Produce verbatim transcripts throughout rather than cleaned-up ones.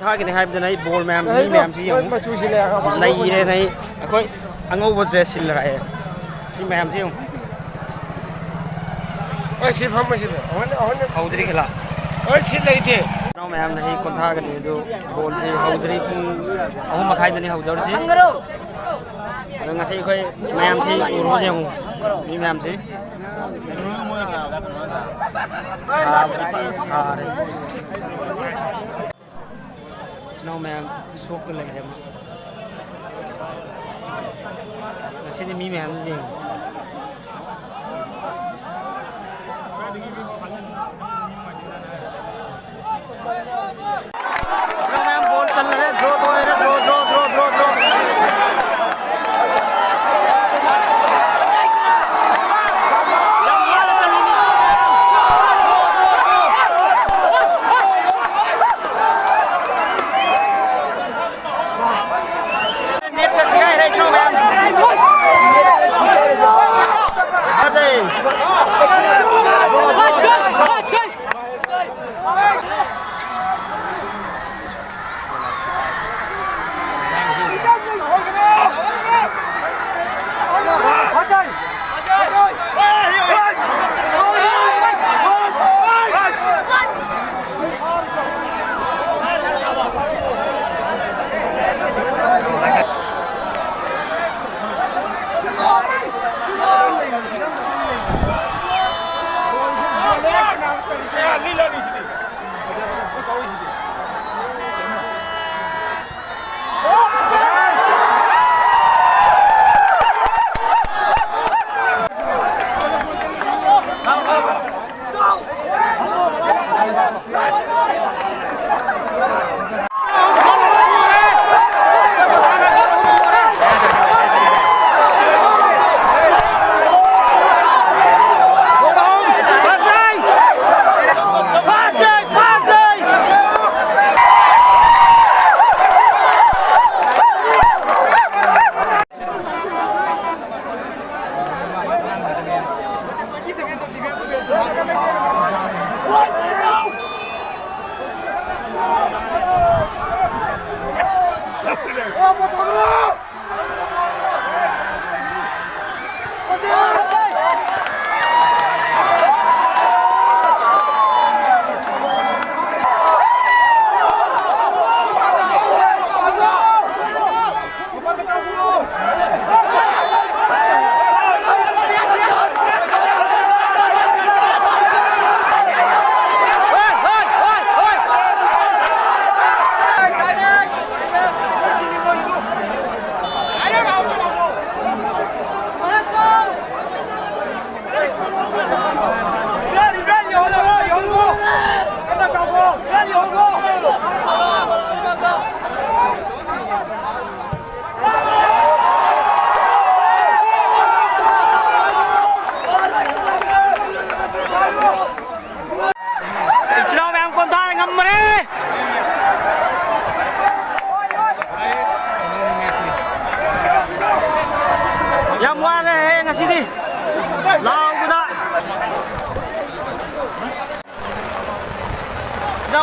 ꯊꯥꯒꯤꯅꯤ ꯍꯥꯏꯕꯗꯨꯅ ꯑꯩ ꯕꯣꯜ ꯃꯌꯥꯝ, ꯃꯤ ꯃꯌꯥꯝꯁꯤ ꯌꯦꯡꯉꯨ꯫ ꯅꯩꯔꯦ, ꯅꯩ꯫ ꯑꯩꯈꯣꯏ ꯑꯉꯧꯕ ꯗ꯭ꯔꯦꯁ ꯁꯤꯜꯂ ꯂꯥꯛꯑꯦ꯫ ꯁꯤ ꯃꯌꯥꯝꯁꯤ ꯌꯦꯡꯉꯨ꯫ ꯍꯣꯏ, ꯁꯤ ꯐꯝꯃꯁꯤꯗ꯫ ꯍꯧꯗ꯭ꯔꯤ ꯈꯤꯂꯥ꯫ ꯍꯣꯏ, ꯁꯤ ꯂꯩꯇꯦ꯫ ꯏꯅꯥꯎ ꯃꯌꯥꯝꯅ ꯑꯩ ꯀꯣꯟꯊꯥꯒꯅꯤ ꯑꯗꯨ ꯕꯣꯜꯁꯤ ꯍꯧꯗ꯭ꯔꯤ꯫ ꯄꯨꯡ ꯑꯍꯨꯝ ꯃꯈꯥꯏꯗꯅꯤ ꯍꯧꯗꯧꯔꯤꯁꯤ꯫ ꯑꯗꯣ ꯉꯁꯤ ꯑꯩꯈꯣꯏ ꯃꯌꯥꯝꯁꯤ ꯎꯔꯨꯕꯗ ꯌꯦꯡꯉꯨ꯫ ꯃꯤ ꯃꯌꯥꯝꯁꯤ꯫ ꯁꯥꯕꯗꯤ ꯐꯖꯅ ꯁꯥꯔꯦ꯫ ꯏꯆꯤꯟ ꯏꯅꯥꯎ ꯃꯌꯥꯝ ꯁꯣꯛꯇ ꯂꯩꯔꯦ꯫ ꯉꯁꯤꯗꯤ ꯃꯤ ꯃꯌꯥꯝꯁꯤ ꯌꯦꯡꯉꯨ꯫ ꯏꯆꯤꯟ ꯏꯅꯥꯎ ꯃꯌꯥꯝ ꯒꯣꯜ ꯆꯜꯂꯦ꯫ ꯗ꯭ꯔꯣ ꯇꯧꯔꯦ꯫ ꯗ꯭ꯔꯣ, ꯗ꯭ꯔꯣ, ꯗ꯭ꯔꯣ, ꯗ꯭ꯔꯣ, ꯗ꯭ꯔꯣ꯫ ꯌꯥꯝ ꯋꯥꯅ ꯆꯜꯂꯤꯅꯤ꯫ ꯅꯦꯠꯀ ꯁꯤꯒꯥꯏꯔꯦ, ꯏꯆꯤꯟ ꯏꯅꯥꯎ ꯃꯌꯥꯝ꯫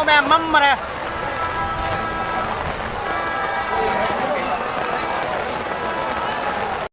ꯃꯌꯥꯝ ꯃꯝꯃꯔꯦ꯫